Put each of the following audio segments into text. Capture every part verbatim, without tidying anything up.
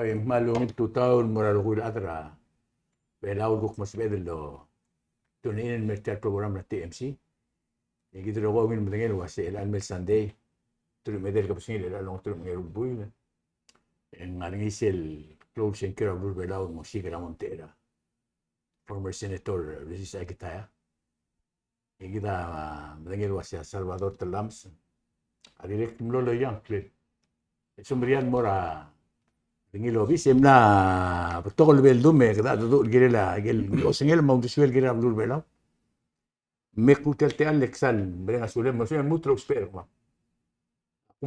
Ai, me a ungil tutau el mo er a rokui el chad er a Belau el kuk mo sebeched el tune in el mei er tia el program er a T M C. E kid el rokui a ungil medengei el uase chelecha el mei el Sunday, teruich me a edei el kebesengil er a ongeteruich me a ongeru el buil, e ng ngar er ngii sel klou el sengkio er a beluu er a Belau el mo siik er a mo omtechei er a former Senator Regis Akitaya. E kid a medengei el uase a Salvador Tellames a dirrek el mlo loia a ngklel e soam er ngii el mo er a ngii el obis e mla betok el beldum e kede dedu el kirel a ikel osengel me a uldesuel el kirel a beluu er a Belau. Me kuk tia el techall e ak sal mereng a sulem, me a sulem el lmuut el ousbech er kemam.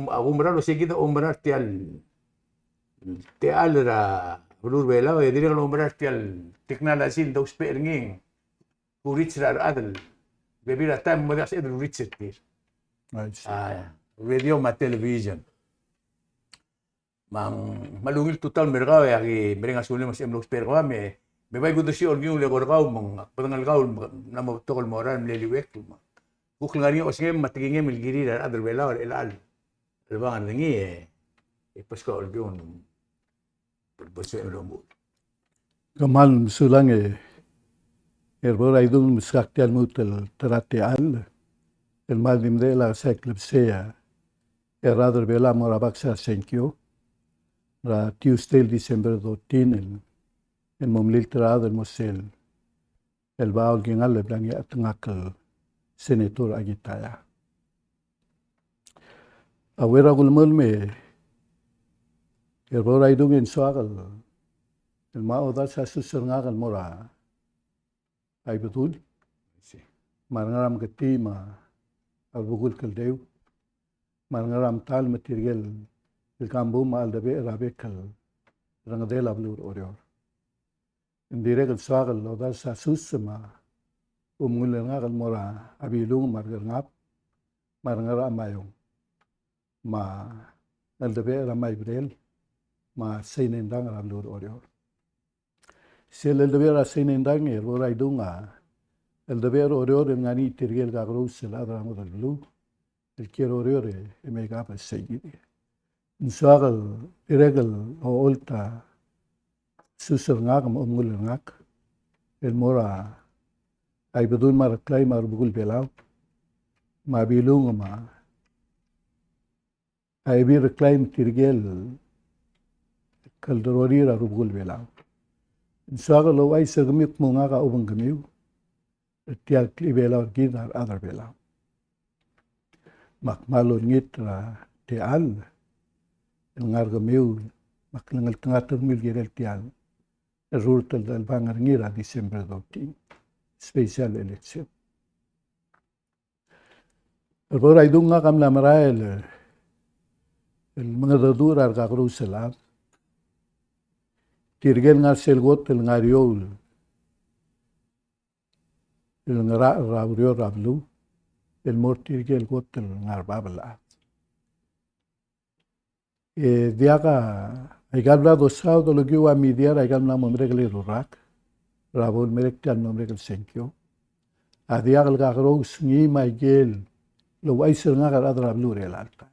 Ak oumera el uase kid a oumera er tia el techall er a beluu er a Belau, e dirrek el oumera er tia el technology el dousbech er ngii. Ku reach er a rechad el bebil er a taem e mo diak sebeched el reach er tir. I see. A, radio me a television. Me ng, me a ungil tutau el mer kau e aki mereng a sulem me sebechem el ousbech er kau me, me bai kudesiou er kemiu el eko er kau me ng, ak bedengel kau el mla mo betok el mo er a mle liuekl me kuk ngar er ngii a osengem me a tekingem el kirir a rechad er a Belau er chelecha el chelebangel er ngii e, e beskau el kiung. Kmal mesulang e, e Reboraidung, meskak tia el lmuut el ta er a techall el kmal di medechel a sel klebesei a rechad er a Belau el mo er a baks er a sengkio er a Tuesday el December thirteen el, el mo melilt er a rechad el mo sel el bau el kingall el bla ngii a chetengakl el Senator Akitaya. A Uera Kulemelem, e Reboraidung, e ng soak el, el mo odars a sus er ngak el mo er a Ibedul me a Ngarameketii me a rubekul Kldeu me a Ngeramtal me tirke el kambum a cheldebechel er a bek el rengedel a beluu er Oreor. Ng dirrek el soak el odars a sus me a omengull er ngak el mo er a Bilung me a Rengab me a Ngerachemaiong me a cheldebechel er a Maibrel me a Seinendang er a beluu er Oreor. Sel cheldebechel er a Seinendang, e Reboraidung, a cheldebechel er Oreor el ngar er ngii tirke el kakerous el chad er a ngodech el beluu el kiei er Oreor e, e mei kab el seikid. Ng soak el dirrek el ocholt a sus er ngak me a omengull er ngak el mo er a Ibedul me a Reklai me a rubekul Belau me a Bilung me a Ebil Reklai me tirke el kldorolir a rubekul Belau. Ng soak el ouchais er kemiu el kmo ngak a obengkemiu er tia el klechibelau er kid a rechad er a Belau. Me ak kmal olengit er a techall el ngar er kemiu me a klengeltengat er kemiu el kirel tia el rurt el dechelebangel er ngii er a December thirteen special election. Reboraidung, ngak a mla merael el mengedecheduch er a rekakerous el chad, tirke el ngar sel kot el ngar er eou el ngerachel er a ureor er a beluu el mo er tirke el kot el ngar er a bab el chad. E diak a, aika el bla dosaod el okiu a media er aika el mla mo merek el eru el rak er a bo lemerek tia el mla mo merek el sengkio a diak el kakerous ngii me aike el ouchais er ngak a rechad er a beluu er chelecha el taem.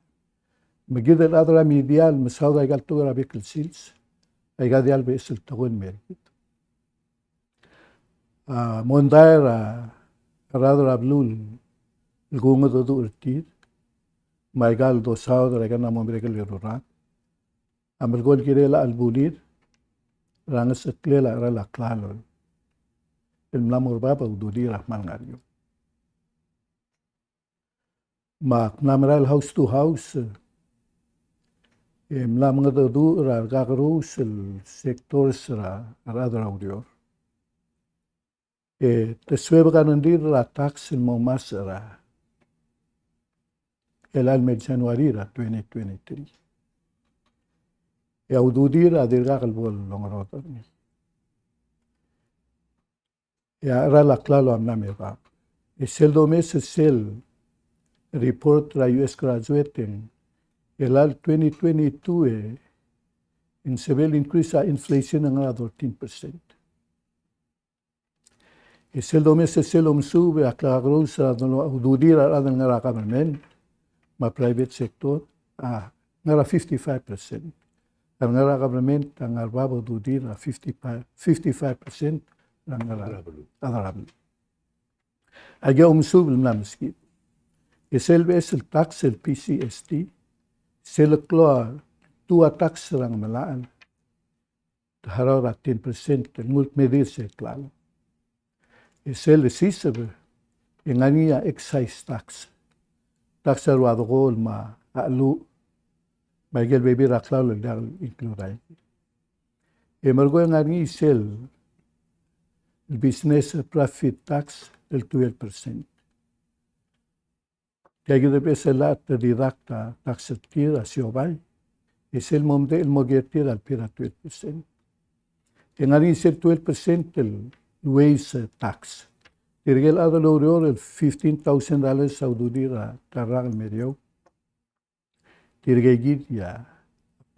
Me kid el chad er a media el mesaod aika el tekoi er a bek el sils, aika diak el beches el tekoi el mer kid. A mondai er a rechad er a beluu el kungedecheduch er tir me aika el dosaod er aika el mla mo merek el eru el rak a melekoi el kirel a chelebulir er a ngeseklel a cheral a klalo el mla mo er bab a ududir a kmal ngar er eou. Me ak mla merael house to house e mla mengedecheduch er a rekakerous el sectors er a rechad er a ureor. E te suebek a rengrir er a tax el mo masech er a chelecha el mei el January er a twenty twenty-three. E a ududir a dirkak el bo longerodech er ngii. E a cheral a klalo a mla me bab. E sel domes er sel report er a U S Graduate e ng chelecha el twenty twenty-two e ng sebechel increase a inflation el ngar er a thirteen percent. E sel domes er sel omesuub e a klekakerous er a ududir a rechad el ngar er a government me a private sector a ngar er a fifty-five percent. a ngar er a government a ngar er a bab a ududir a fifty-five, fifty-five percent er a ngar er a, a ngar er a beluu. Aike a omesuub el mla meskid. E sel beches el tax el P G S T, sel klou a tuu a tax er a ngemelachel, te harau er a ten percent, el nguu el kmedir sel klalo. E sel lesiseb, e ng ngar er ngii a excise tax. Tax er a rua dekool me a cheluch, me aike el bebil er a klalo el diak el include er aike. E merekong e ng ngar er ngii sel business profit tax el twelve percent. Tia kid a beches el chad el deduct a tax er tir a siobai, e sel mo medechel el mo ker tir a lbiil er a twelve percent. E ng ngar er ngii sel twelve percent el wage tax. Tirke el chad el oureor el fifteen thousand dollars a ududir er a ta el rak el mo er eou. Tirke kid a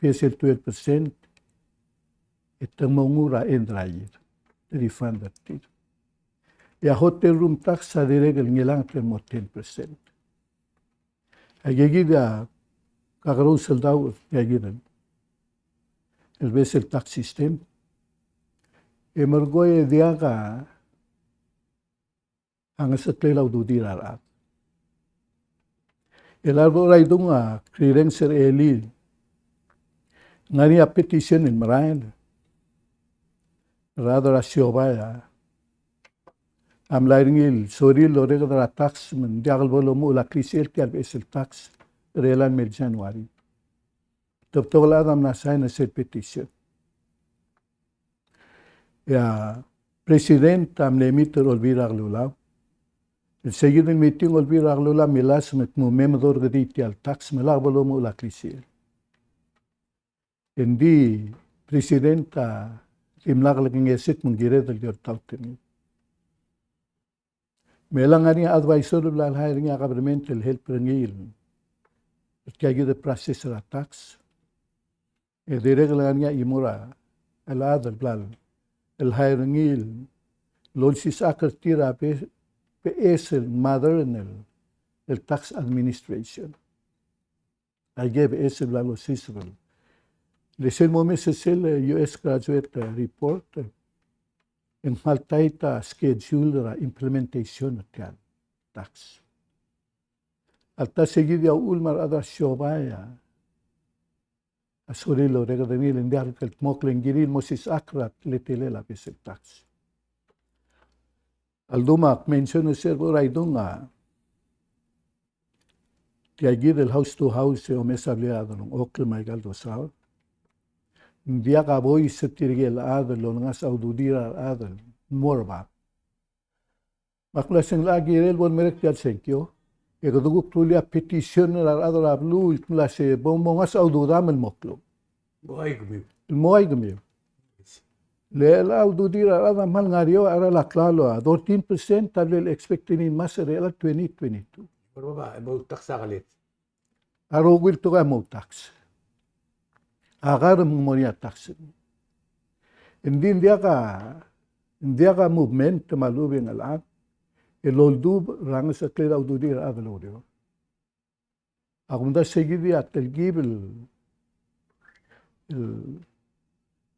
beches el twelve percent, e te mo nguu er a end er a year, te refund er tir. E a hotel room tax a dirrek el ngilang el mo ten percent. Aike kid a kakerous el daob er tia kid el, el beches el tax system. E merekong e diak a a ngeseklel a ududir a rechad. El a rebo er a idung a krirrenges er a elii, ng ngar er ngii a petition el merael er a rechad er a siobai a mlai er ngii el sorir el oreked er a tax me ng diak el bo lomuchel a klisichel tia el beches el tax er chelechal mei el January. Te betok el chad a mla sign er sel petition. E a President a mle meet er a Olbiil er a Kelulau. El seikid el meeting Olbiil er a Kelulau a millasem el kmo me mdo er kid tia el tax me lak bo lomuchel a klisichel. Engdi President a dimlak lekengei el sel kmo ng kired el di oltaut er ngii. Me ng ngar er ngii a advisor el bla le hire er ngii a government el help er ngii er tia kid el process er a tax. E dirrek el ngar er ngii a chimo er a chad el bla le hire er ngii el olsisechakl er tir a be-, beches el modern el, el tax administration. Aike beches el bla losiseb el. Le sel mo mes sel U S graduate report, e ng kmal tight a schedule er a implementation er tia el tax. Alta seikid a uchul me a rechad er a siobai a sorir el oreked er ngii le ng diak el kldmokl e ng kirir el mo sisechakl er a teletelel a beches el tax. A ldu me ak mention er sel bo er a idung a tia kid el house to house e omes a blil a delengchokl me aika el dosaod. Ng diak a voice er tirke el chad el olengasech a ududir a rechad el mo er bab. Me ak mla se ng locha kirel bo lemerek tia el sengkio, e kede kuk rullii a petition er a rechad er a beluu el kmo mla se bo mongasech a ududam el mo klou. Mo ai kemiu. El mo ai kemiu. Le chelecha a ududir a rechad a kmal ngar er eou, a cheral a klalo a thirteen percent a bla le expect er ngii el ngmasech er chelecha el twenty twenty-two. Bo er bab, e mo tax a kelet. A rokui el tekoi a mo tax. A kar me ng mo er ngii a tax. Engdi ng diak a, ng diak a movement me a lechub e ng chelechang el oldubech er a ngeseklel a ududir a rechad el oureor. A kumdasu e kid a telkib el, el,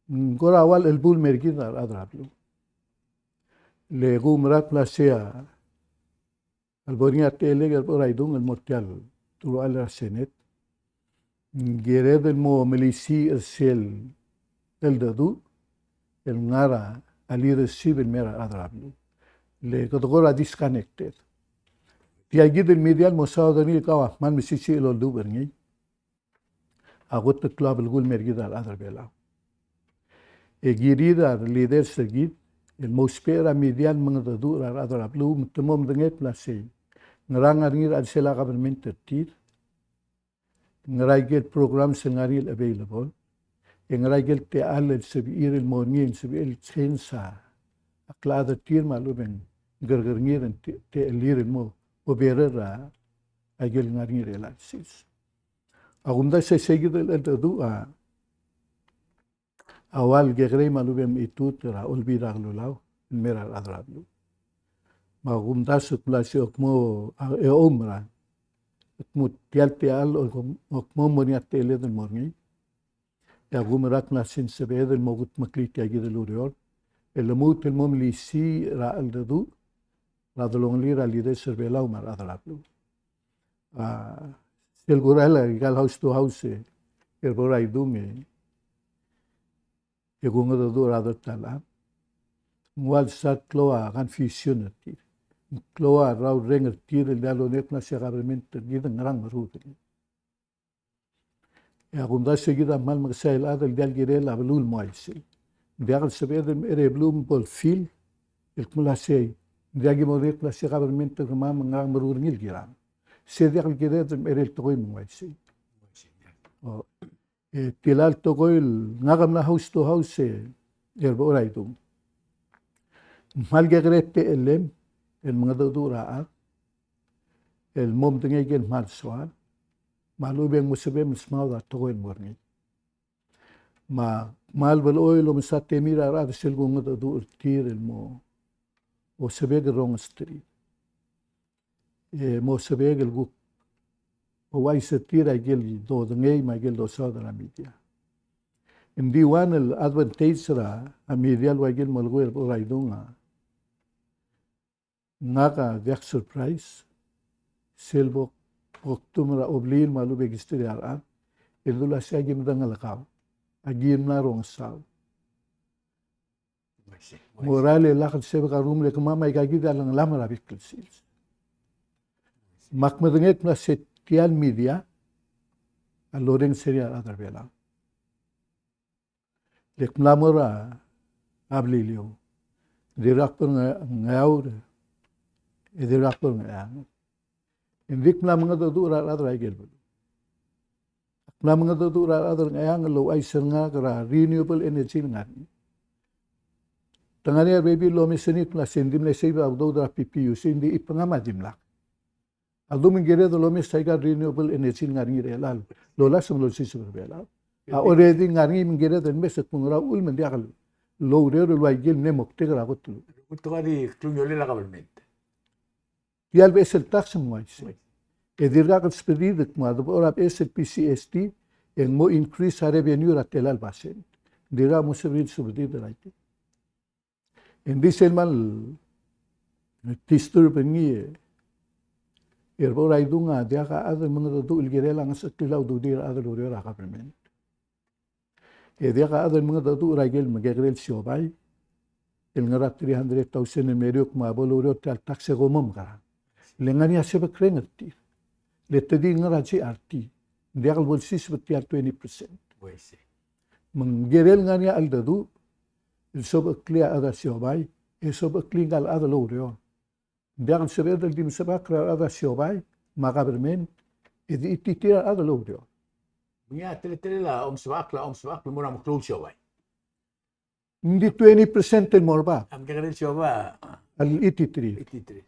ng kora ua el chelbuul el mer kid a rechad er a beluu. Le kumerang el mla sei a a lebo er ngii a techellek el bo er a idung el mo er tia el teruich er a Senate. Ng kired el mo melisiich er sel cheldecheduch el ngar er a leadership el mer a rechad er a beluu. Le kede kora disconnected. Tia kid el media el mo saod er ngii el kau a kmal mesisiich el oldubech er ngii. A kot el klou a belkul el mer kid a rechad er a Belau. E kirir a releaders er kid el mo ousbech er a media el mengedecheduch er a rechad er a beluu me te mo medengei el mla sei, ngera ngar er ngii er a chelsel a government er tir, ngera aike el programs el ngar er ngii el available, e ngera aike el techall el sebechir el mo er ngii, el sebechir el change a klechad er tir me a lechub e ng kerker er ngii er a te-, techellir el mo oberer a aike el ngar er ngii er chelecha el sils. A kumdasu e sei kid el cheldecheduch a, a ua el kekerei me a lechub e mechitechut er a Olbiil er a Kelulau el mer a rechad er a beluu. Me a kumdasu e kmo, a, e oumerang el kmo tia el techall a kmo, a kmo mo er ngii a techelled el mo er ngii. E a kumerang el mla sensebeched el mo kudmeklii tia kid el ureor el lmuut el mo melisiich er a cheldecheduch er a delongelir a leaders er a Belau me a rechad er a beluu. A, sel kurael a ikal house to house e, er a bo er a idung e, e kungedecheduch er a rechad er a Belau. Ng ua lsal klou a confusion er tir. Ng klou a rrau el reng er tir el diak lorrenges el mla se a government er kid ng ngerang meruul er ngii. E a kumdasu e kid a kmal mekesai el chad el diak el kirel a beluu el mo uaisei. Ng diak el sebeched el mei er a beluu me bo el feel el kmo uasei, ng diak ki mo dirrek el mla se a government er kemam ng ngerang meruul er ngii el kirang. Se diak el kired el mei er a tekoi me ng uaisei. O, e, tial tekoi el ngak a mla house to house e, er a bo er a idung. Ng kmal kekerei a techellem el mengedecheduch er a chad el mo medengei aike el kmal soal, me a lechub e ng mo sebechem el smaod a tekoi el mo er ngii. Me a kmal blechoel el omesa a temir a rechad er sel kungedecheduch er tir el mo, mo sebechek el rongesterir. E mo sebechek el kuk ouchais er tir aike el dodengei me aike el dosaod er a media. Ng di one el advantage er a media el ua ikel mo lekoi er a bo er a idung a ngak a diak surprise sel bo, bo kdum er a obliil me a lechub e ksterir a rechad el dula sei a ki medengelekau, a ki mla rongesaod. Ng ua el lak el sebechek a rengum el kmo me aika kid a lengelam er a bek el sils. Me ak medengei el kmo se tial media a lorrenges er ngii a rechad er a Belau. Le kmo mla mo er a Beliliou, dirkak bo er a Nge-, Ngeaur, e dirkak bo er a Ngcheangel. Ng di kmo mla mengedecheduch er a rechad er a ikel beluu. Ak mla mengedecheduch er a rechad er a Ngcheangel el ouchais er ngak er a renewable energy el ngar er ngii. Te ngar er ngii a rebebil el omes er ngii el kmo se ng di mle save a udoud er a PPUC, ng di chipengam a dimlak. A ldu me ng kired el omes aika el renewable energy el ngar er ngii er chelechang el olasem el olsiseb er a Belau. A already ngar er ngii me ng kired el mes e kmo ng ngera uchul me ng diak loureor el ua ikel mle moktek er a kot el. Ultuil a di klungiolel a government. Tial beches el tax me ng uaisei. E dirkak el subedid el kmo a debo er a beches el PGST e ng mo increase a revenue er a tela el basent. Dirkak mo sebechir el subedid er a ikel. Ng di sel kmal disturb er ngii, e, er a bo er a idung a diak a chad el mengedecheduch el kirel a ngesecheklel a ududir a chad el oureor er a government. E diak a chad el mengedecheduch er a ikel mekekerei el siobai el ngar er a three hundred thousand el meriou me a bo loureor tial tax e kom omekerang. Le ngar er ngii a sebekreng er tir. Le te di ngar er a GRT. Ng diak el bo lsiseb er tial twenty percent. Me ng kirel ngar er ngii a cheldecheduch el sobecheklii a chad er a siobai, e sobecheklii ngka el chad el oureor. Ng diak el sebeched el di mesebechakl er a chad er a siobai me a government, e di chititir a chad el oureor. Ng di a teletelel a omesebechakl, a omesebechakl el mo er a meklou el siobai. Ng di twenty percent el mo er bab. A mekekerei el siobai a chititir. Chititir.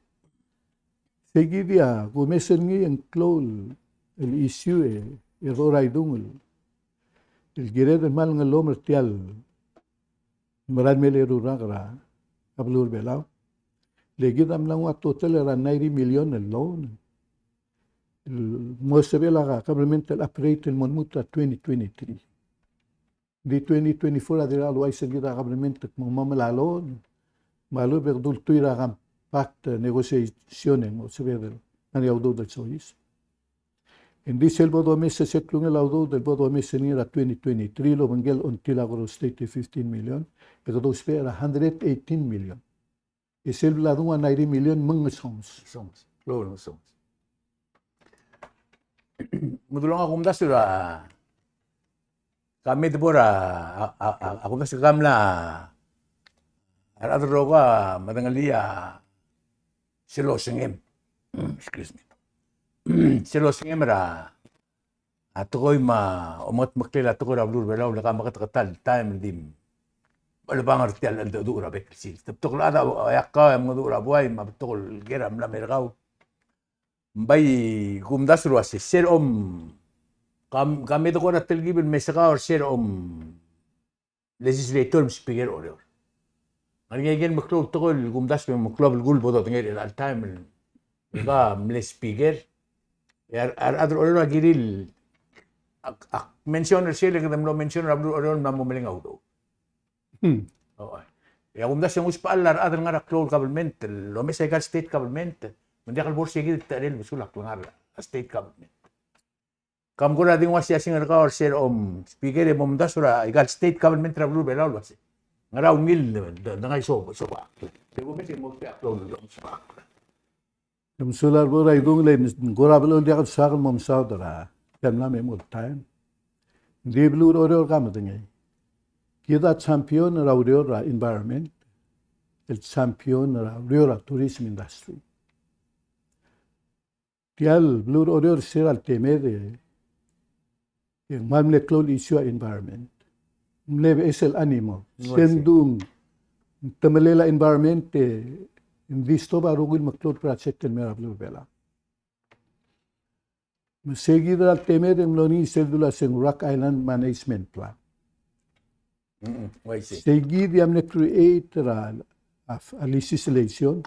Sei kid a kumes er ngii e ng klou el issue e, er a bo er a idung el, el kired el kmal ngelom er tial mera el mle eru el rak er a beluu er a Belau. Le kid a mla nguu a total er a ninety million el loan el mo sebechel a government el operate el mo lmuut er a twenty twenty-three. Di twenty twenty-four a dirrek el ouchais er kid a government el kmo ng mo melai a loan, me a lechub e kede ultuil er a compact negotiation e ng sebeched el ngar er ngii a udoud el soiseb. Ng di sel bo domes, sel klungel a udoud el bo domes er ngii er a twenty twenty-three el obengkel a ongtil a Koror State e fifteen million, e kede ousbech er a hundred eighteen million. E sel bla dung a ninety million me ng ngesonges. Ngesonges. Klou el ngesonges. Me dulong a kumdasu er a, ka me debo er a, a, a, a, a kumdasu er a ka mla, a rechad el rokui a medengelii a sel osengem. Excuse me. Sel osengem er a a tekoi me a omengetmeklel a tekoi er a beluu er a Belau, le ka meketeket el taem el di mechelebangel er tial cheldecheduch er a bek el sils. Te betok el chad a eakau e mengedecheduch er a buai me a betok el ker a mla mer kau. Ng bai kumdasu el uase, se er a om, ka, ka me deko er a telkib el mesekau er se er a om legislator me a speaker er Oreor. Ngar er ngii a ikel meklou el tekoi el kumdasu me ng meklou a belkul el bo dodengei er chelecha el taem el ka mle speaker. E a, a, a rechad er Oreor a kirir el, ak, ak mention er sel e kede mlo mention er a beluu er a Oreor el mla mo meleng a udoud. Hmm. Oi. E a kumdasu e ng usbechall a rechad el ngar er a klou el government, el omes aika el state government, me ng diak el bo er sei kid el techerel el besul a klengar er a state government. Kam kora di nguu a siasing er kau er sel om speaker e momdasu er aika el state government er a beluu er a Belau el uasei, ngera ungil de, de, de ngai sob, sobak. Te bo mesa mo tia klou el sobak. Ke mesulang er a bo er a idung le ng kora blechoel diak el soak el mo mesaod er a, tia el mla me mo time. Ng di beluu er a Oreor ka medengei. Kid a champion er a ureor er a environment, el champion er a ureor er a tourism industry. Tia el beluu er a Oreor se er a letemed e ng kmal mle klou el issue a environment. Mle beches el animal. Ng uaisei. Se ng dung temelel a environment e ng di stob a rokui el meklou el project el mei er a beluu er a Belau. Me sei kid er a letemed e ng mlo er ngii sel dula se ng Rock Island Management Plan. Mm, mm. Uaisei. Sei kid a mle create er a, a, a legislation.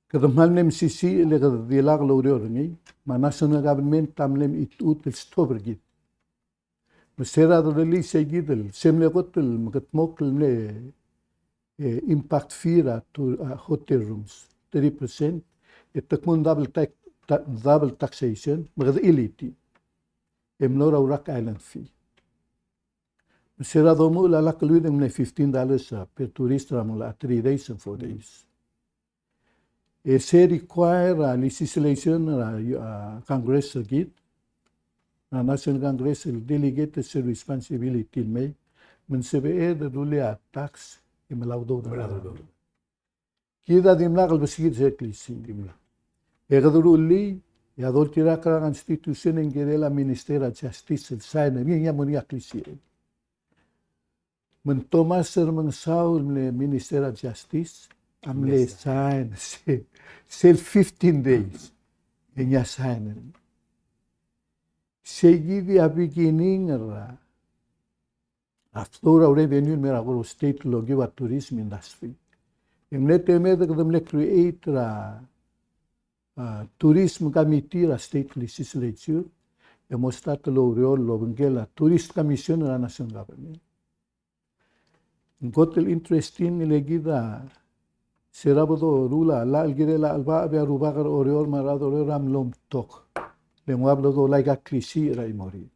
Kede kmal mle mesisiich e le kede dilak el oureor er ngii, me a national government a mle mechitechut el stob er kid. Me se er a derellii sei kid el, se mle kot el mekedmokl el mle, e, impact fee er a tu, a, hotel rooms, thirty percent, e te kmo ng double tax, ta-, double taxation, me kede chilitii. E mlo er a Rock Island fee. Me se er a domuchel a lak el uid e ng mle fifteen dollars, a, per tourist er a mo er a three days and four days. E se require a legislation er a, a, Congress er kid, a National Congress el delegate sel responsibility el mei, me ng sebeched el rullii a tax e melai a udoud. Melai a udoud. Kid a dimlak el besikid sel klisiich. Dimlak. E kede rullii, e a doltirakl er a Constitution e ng kirel a Minister er a Justice el sign er ngii, ngii a mo er ngii a klisiich. Me ng Thomas Remengesau el mle Minister er a Justice a mle sign sel, sel fifteen days. E ngii a sign er ngii. Sei kid a beginning er a, a flow er a revenue el mei er a Koror State el okiu a tourism industry. E ng mle temed e kede mle create er a, a, tourism committee er a state legislature, e mo start el oureor el obengkel a tourist commission er a national government. Ng kot el interesting e le kid a se er a bo doruul a llach el kirel a chelebacheb e a rubak er a Oreor me a rechad er a Oreor a mlo mtok. Le ng ua bo dolai aika el klisiich er a chimorir.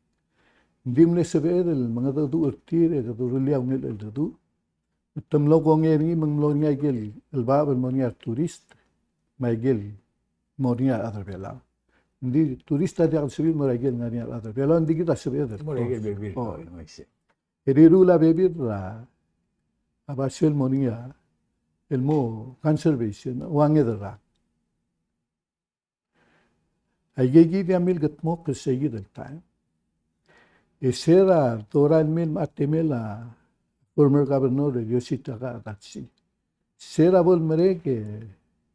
Ng di mle sebeched el mengedecheduch er tir e kede rullii a ungil el cheldecheduch. Me te mlo kongei er ngii me ng mlo er ngii a ikel chelebacheb el mo er ngii a returist, me a ikel mo er ngii a rechad er a Belau. Ng di tourist a diak el sebechir el mo er a ikel ngar er ngii a rechad er a Belau, ng di kid a sebeched el mo er a ikel bebil. Oh. Oh, I see. E riruul a bebil er a, a basio el mo er ngii a, el mo conservation, ua ngii a rak. Aike kid a mle kedmokl er se kid el taem. E se er a dorael el mei me a temel a former governor el Yositaka Adachi. Se er a bo lemerek e,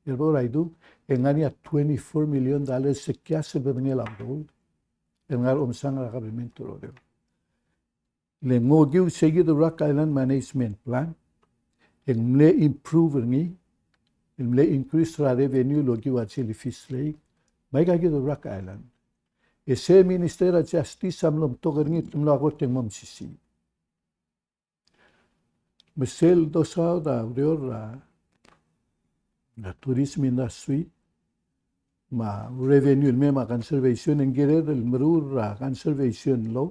er a bo er a idung, e ng ngar er ngii a twenty-four million dollars el cash el bedengel a udoud el ngar er a omesangel a kabelment er a Oreor. Le ng okiu se kid el Rock Island Management Plan, e ng mle improve er ngii, e ng mle increase er a revenue el okiu a Jellyfish Lake, me aika kid el Rock Island. E se Minister er a Justice a mlo mtok er ngii, te mlo a kort e ng mo mesisiich. Me sel dosaod a ureor er a, a tourism industry, me a revenue el mei me a conservation, e ng kired el meruul er a conservation law,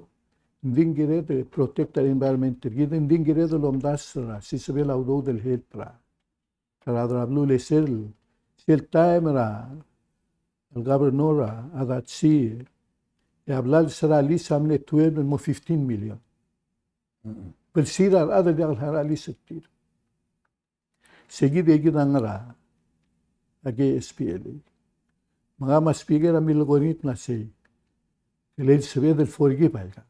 ng di ng kired el protect er a environment er kid, ng di ng kired el omdasu er a sisebel a udoud el health er a, er a rechad er a beluu. Le sel, sel taem er a, el governor er a, Adachi, e a blals er a lease a mle twelve el mo fifteen million. Mm-mm. Belsir a rechad el diak el harau a lease er tir. Se kid e kid a ngar er a K S P L A. Me ngak me a speaker a milekoi er ngii el mla sei, e le sebeched el forgive aika.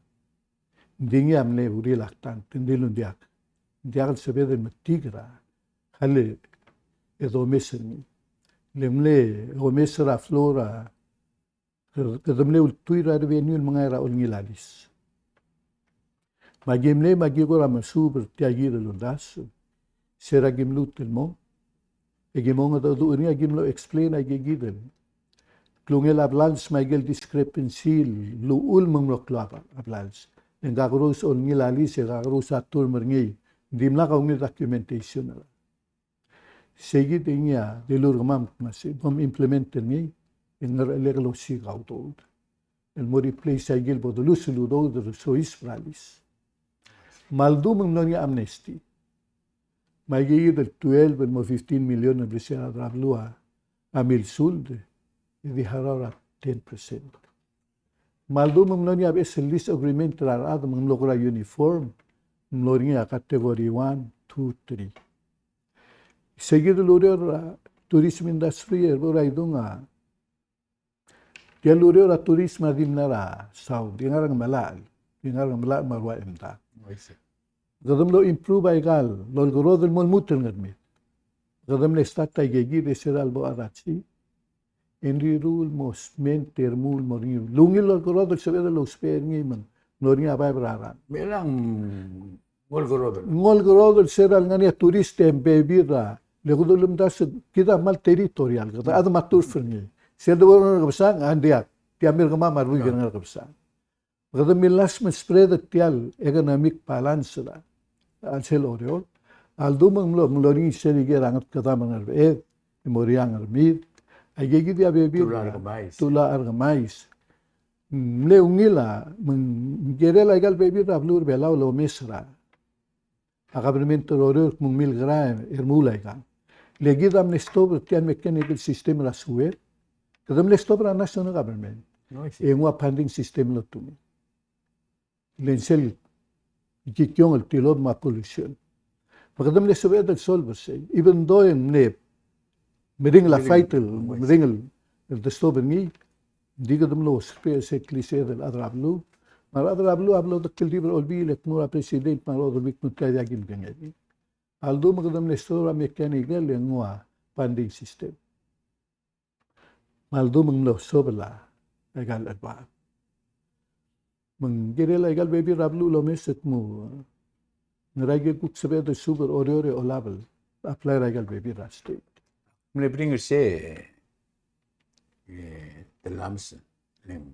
Ng di ngii a mle reluctant, ng dilu ng diak. Ng diak el sebeched el metik er a jall e domes er ngii. Le ng mle omes er a flow er a Kede, kede mle ultuil er a revenue el mengai er a olengil a lease. Me aki mle, me aki kora mesuub er tia kid el uldasu. Se er a ki mluut el mong, e ki mo mengedecheduch er ngii, aki mlo explain aike kid el, klungel a blals me a ikel discrepancy el uchul me ng mlo klou a blals. E ng kakerous a olengil a lease e kakerous a term er ngii. Ng dimlak a ungil documentation er a Sei kid e ngii a dilu er kemam me se, bom implement er ngii, e ng ngerchelek el osiik a udoud el mo replace a ikel bo doluses el udoud er a soiseb er a lease. Me a ldu me ng mlo er ngii a amnesty. Me a ikakid el twelve el mo fifteen million el blese er a rechad er a beluu a milsuld, e di harau er a ten percent. Me a ldu me ng mlo er ngii a beches el lease agreement er a rechad me ng mlo kora uniform, ng mlo er ngii a category one, two, three. Sei kid el ureor er a tourism industry, e bo er a idung a, tia el ureor er a tourism a di mla er a south, di ngar er a Ngemelachel, di ngar er a Ngemelachel me a rua Emdak. Kede mlo improve a ikal lolkerodel el mo lmuut er a Ngermid. Kede mle start a ikakid e se er a lebo a rachi, e ng riruul el mo sment e remuul el mo er ngii. Lungil lolkerodel el sebeched el ousbech er ngii me ng mlo er ngii a baeb er a rang. Me ng Ng olkerodel. Ng olkerodel se er a lengar er ngii a turist e ng bebil er a, le kede ulemdasu, kid a kmal territorial, kede chad me a turf er ngii. Sel debo er a Ngerkebesang, a ng diak, tia mei er kemam a ruik er a Ngerkebesang. Kede millasem el spread er tia el economic balance er a, a sel Oreor. A ldu me ng mlo, mlo er ngii sel ikel er a Ngetkedam er a Ngerbeched, e mo er a Ngermid. Aikakid a bebil, Tula er a Kemais. Tula er a Kemais. Mle ungil a, me ng kirel a ikal bebil er a beluu er a Belau el omes er a, a government er Oreor el kmo ng milkera e remuul a ikang. Le kid a mle stop er tia el mechanical system er a sewer. Kede mle stop er a national government. E nguu a funding system el otumii. Le ng sel kikiong el tilobed me a pollution. Me kede mle sebeched el solve er sei. Even though e ng mle meringel a fight el, meringel el destop er ngii, ng di kede mlo ousbech er sei el klisiched el chad er a beluu. Me a rechad er a beluu a blo dekeldibel er a Olbiil e kmu er a president me a rechad er a Olbiil kmo tia diak kimkengei. A ldu me kede mle stop er a mechanical e nguu a funding system. Me a ldu me ng mlo sobel a ikal chelebacheb. Me ng kirel a ikal bebil er a beluu el omes el kmo, ngera ikal kuk sebeched el suub er a Oreor e olab el apply er a ikal bebil er a state. Mle bring er sei, e, Tellames, le ng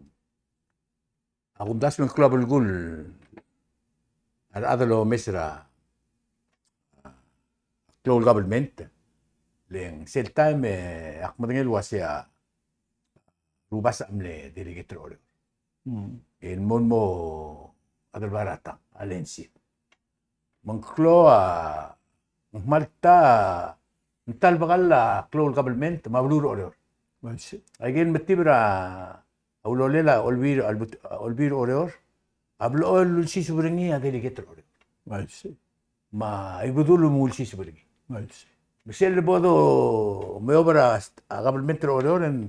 a kumdasu e ng klou a belkul a rechad el omes er a klou el government. Le ng sel taem e ak medengei el uasei a Rubasech a mle delegate er a Oreor. Mm. E ng mo, mo a delbar a tang, a lensi. Me ng klou a, ng kmal ta, ng ta el bekall a klou el government me a beluu er a Oreor. I see. Aike el metib er a ulolel a Olbiil, a Olbiil er a Oreor a blechoel el ulsiseb er ngii a delegate er a Oreor. I see. Me a Ibedul a mo ulsiseb er ngii. I see. Me sel bo domeob er a st-, a government er a Oreor e ng,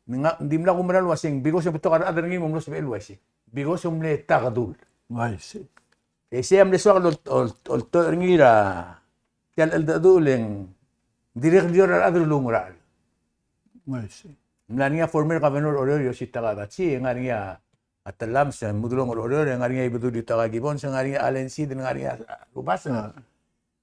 ng dimlak kumerang el uasei ng because e ng betok a rechad er ngii me ng mlo sebechel el uaisei. Because e ng mle ta kedul. I see. E sei a mle soak el ol-, ol-, oltoch er ngii er a tia el cheldecheduch le ng dirrek el di er a rechad el oungerachel. I see. Ng mla er ngii a former governor er a Oreor, Yositaka Adachi, e ng ngar er ngii a Tellames, Mudelong er a Oreor, e ng ngar er ngii a Ibedul Yutaka Gibbons, e ng ngar er ngii a Allen Seid, e ng ngar er ngii a Rubasech. Ah.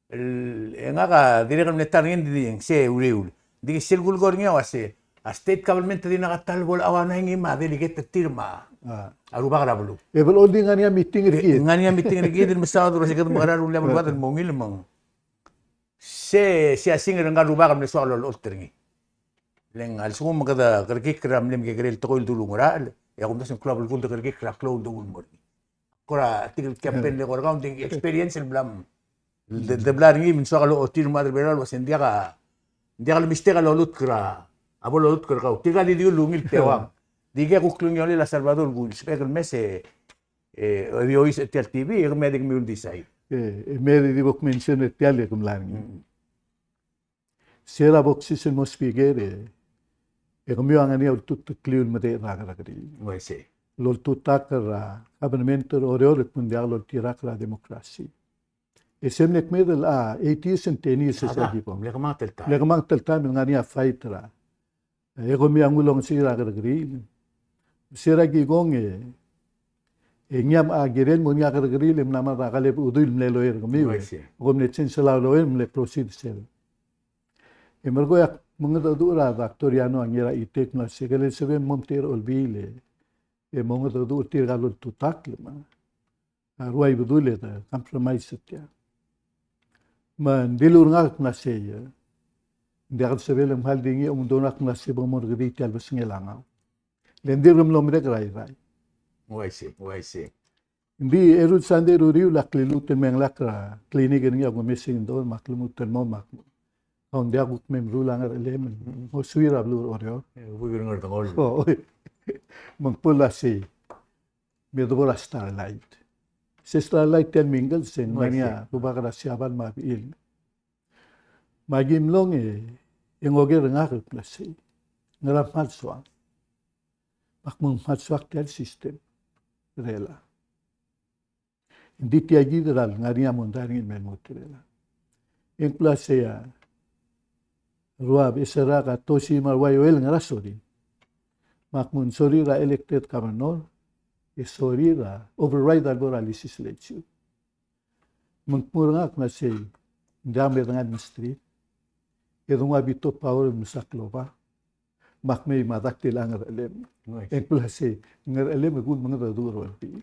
El, e ngak a dirrek el mle ta er ngii e ng di, ng sei uriul. Ng di sel kulekoi er ngii a uasei a state government a di ngak a ta el bo el auanai ngii me a delegate er tir me a, ah, a rubak er a beluu. E blechoel di ngar er ngii a meeting er kid. Ngar er ngii a meeting er kid el mesaod el uasei kede mekerang e rullii a beluad el mo ungil me ng sei, sei a singer er ngka el rubak el mle soak el olecholt er ngii. Le ng a lsekum me kede kerekikl er a mle mekekerei el tekoi el doungerachel, e a kumdasu e ng klou a belkul de kerekikl er a klou el doul mo er ngii. Kora tirke el campaign, le kora kau ng di experience el bla m-, de, de bla er ngii me ng soak el ochotii el mo a rechad er a Belau el uasei ng diak a, ng diak le mistake a lolutk er a, a bo lolutk er kau. Tirka di dilu el ungil teuang. Di ke kuk klungiolel a Salvador el kuk sebechek el mes e, e, di oisech er tia el T V, e kemiu a di kemiu el decide. E, e me di bo kmention er tia el e ke mla er ngii. Mm. Se er a boxes el mo speaker e, e kemiu a ngar er ngii a ultutakl el kliu el medechel er a kerrekeriil. Uaisei. El oltutakl er a government er a Oreor el kmo ng diak loltirakl er a democracy. E se mle kmeed el, a, eight years and ten years e se a kikong. Mle kemanget el taem. Mle kemanget el taem el ngar er ngii a fight er a E kemiu a nguu el ongesechii er a kerrekeriil. Se er a kikong e, e ngii a kirel el mo er ngii a kerrekeriil e mla mad er a Kaleb Udui el mle lawyer er kemiu. I see. Kom mle change er a lawyer, mle proceed sel. E merekong e ak mengedecheduch er a Doctor Yano a Ngirachitek el mla se, ke le sebechel el mo omtechei er a Olbiil e, e mongedecheduch er tirka el oltutakl me a, a rua Ibedul e de compromise er tia. Me ng dilu er ngak el mla sei, e ng diak el sebechel e ng kmal di ngii a omdongak el mla se bo morekedii tia el besengel a ngau. Le ng dirk mlo merek er a Irrai. Uaisei, uaisei. Ng di eru el sandei er a uriul a kliluut el me ngelakl er a klinik er ngii a kumes e ng di me ak lmuut el mo me ak mo. Ng diak kuk me meruul a ngerchelem el ngosuir a beluu er Oreor. E, buik er a Ngardengol. O, me ng kmo el uasei, me debo er a Starlight. Se Starlight tia el mingkes e ng ngar er ngii a rubak er a Siabal me a bechil. Me aki mlong e, e ng oker er ngak el kmo el uasei, ngera kmal soak. Me ak mo kmal soak tia el system er chelechang. Ng di tia kid er a lengar er ngii a mondai er ngii el me lmuut er chelechang. E ng kmo el uasei a rua beches er a Katosi me a rua Joel ngera sorir. Me ak mo sorir a elected governor, e sorir a override a lebo er a legislature. Me ng kmo er ngak el uasei, ng diak me dengai el mesterir. E de nguu a veto power el mesa klobak. Me ak mei me a dak tilecha ngerchelem. Uaisei. E ng kmo el uasei, ngerchelem e kuk mengedecheduch er a Olbiil.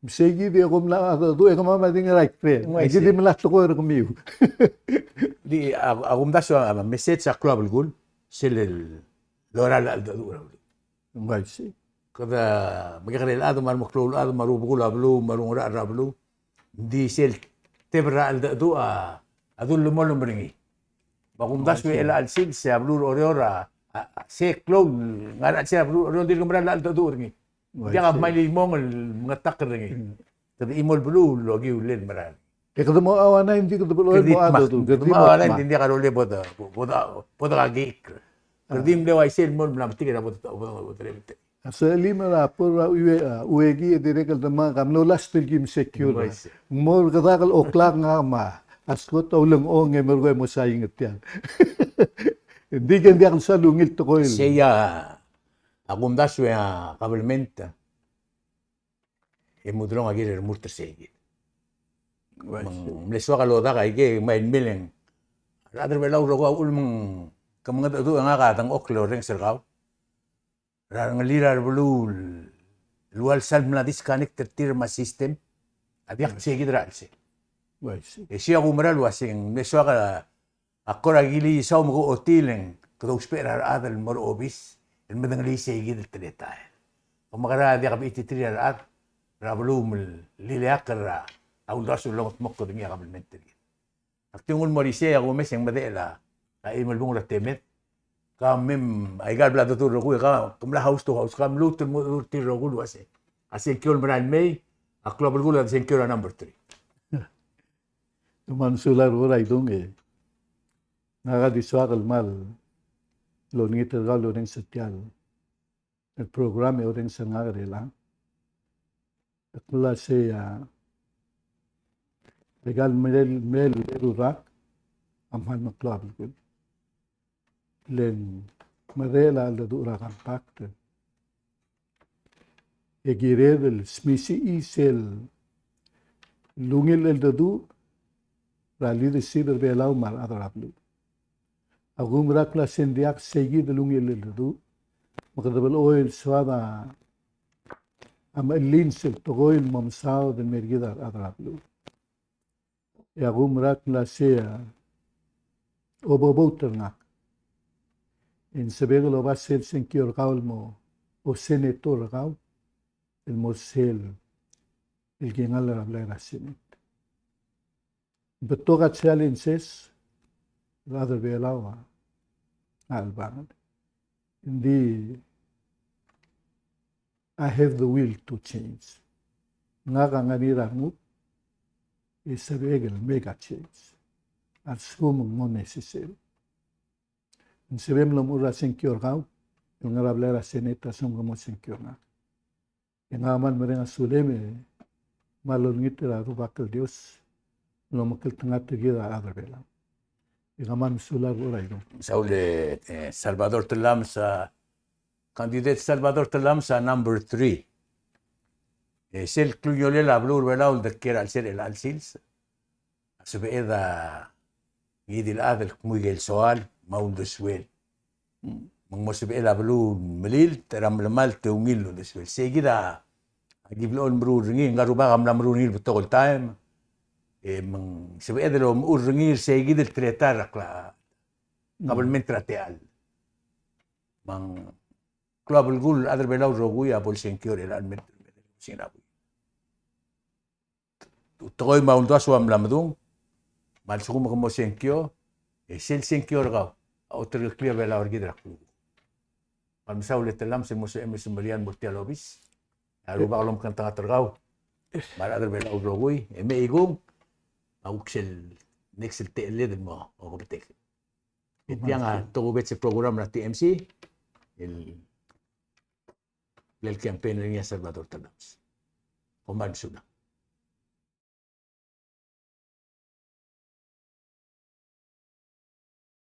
Me sei kid e kom mla mengedecheduch e kemam a di ngar er a ikrel. Uaisei. Aki di mla tekoi er kemiu. Di a, a kumdasu a message a klou a belkul, sel lorael a cheldecheduch er a beluu. Uaisei. Kede mekekerei el chad me a remeklou el chad me a rubekul a beluu me a rungerachel er a beluu. Ng di sel tebel er a cheldecheduch a, a dulemolem er ngii. Me a kumdasu e chelecha el sils e a beluu er Oreor a, a, a, se klou el ngar er a chelsel a beluu er Oreor, ng dirk merael a cheldecheduch er ngii. Ng diak a kmal mong el mengetakl er ngii. Kede chimo el beluu el okiu el merael. E kede mo auanai, ng di kede blechoel mo cheldecheduch. Kede mo auanai, ng di diak a rolel bo de, bo de, bo de kakeikl. Kede di mle uaisei el mo mla metik er a bo de, bo de, bo de, bo de A sechelim er a bo er a ue-, a, ueki e dirrek el demak a mlo last el kim secure. Ng mo er kedak el o'clock ngak me a Scott a ulengchong e merekong e mo sain er tiang. Ng di ke ng diak el soal ungil tekoi el. Sei a, a kumdasu e a kabelment e mudelong a kirel el remurt er sei kid. Me ng mle soak a lodak aike, me a ilemeleng. A rechad er a Belau el rokui a uchul me ng kemengedecheduch e ngak a dengchokl el orrenges er kau. Er a rengellir a rebeluu el ua lsal mla disconnect er tir me a system a diak sei kid er a chelsel. Uaisei. E sei a kumerang el uaseng, me soak a kora kilisau me ke ochotii e ng kede ousbech er a rechad el mo er a obis el medengelii sei kid el teletael. Ke mekerang e diak bechititerir a rechad er a beluu me lileakl er a uldasu el longetmokl er ngii a kabelment er kid. Ak di nguu el mo er isei, a kumes e ng medechel a, a chimo el bung er a temed. Ka mem, aika el bla dedu el rokui, ka, ke mla house to house, ka mluut el mo dedu er tir el rokui el uasei, a sengkio el merael el mei, a klou a belkul a sengkio er a number three. Te kmal mesulang er a Idung e. Ngak a di soak el kmal olengit er kau el orrenges er tia el el program e orrenges er ngak er chelechang. Ak mla sei a, aika el mle, mle eru el rak a kmal meklou a belkul. Le ng merechel a cheldecheduch er a compact e kired el smisichii sel ungil cheldecheduch er a leadership er a Belau me a rechad er a beluu. A kumerang el uasei ng diak sei kid el ungil cheldecheduch, me kede blechoel soad a mechelins el tekoi el mo mesaod el mer kid a rechad er a beluu. E a kumerang el uasei a obo vote er ngak e ng sebechek el oba sel sengkio er kau el mo, o senator er kau el mo sel el kingall er a blai er a Senate. Betok a challenges el chad er a Belau a chelebangel. Ng di, I have the will to change. Ngak a ngar er ngii a renguk e sebechek el make a change a lsekum ng mo necessary. Ng sebechem el omuchel er a sengkio er kau el ngar er a blai er a Senate a lsekum ke mo sengkio er ngak. E ngak a kmal mereng a sulem e kmal olengit er a Rubak el Dios el omekngeltengat er kid a rechad er a Belau. E kmal mesulang er a Idung. Saul e, e, Salvador Tellames a, candidate Salvador Tellames a number three. E sel klungiolel a beluu er a Belau el dekiei er a chelsel er chelecha el sils a sebeched a ngii di el chad el kmo ikel soal, me a uldesuel. Me ng mo sebechel a beluu el melilt er a melemalt e ungil el uldesuel. Sei kid a ki blechoel meruul er ngii, ngka el rubak a mla meruul er ngii el betok el taem. E me ng sebeched el omechur er ngii er sei kid el teletael er a kla-, kabelment er a techall. Me ng klou a belkul el chad er a Belau el rokui a bo lsengkio er chelecha el mei el, tekoi me a uldasu a mla medung, me a lsekum ke mo sengkio, e sel sengkio er kau a oterekeklii a Belau er kid er a klukuk. Me kmal mesaul e Tellames el mo sebechem el semeriar el mo er tia el obis. A Rubak a lomekngeltengat er kau me a rechad er a Belau el rokui, e mechikung, me a kuk sel next el techelled el mo okebetek. E tiang a tokubets el program er a T M C el blal campaign er ngii a Salvador Tellames. Kom kmal mesulang.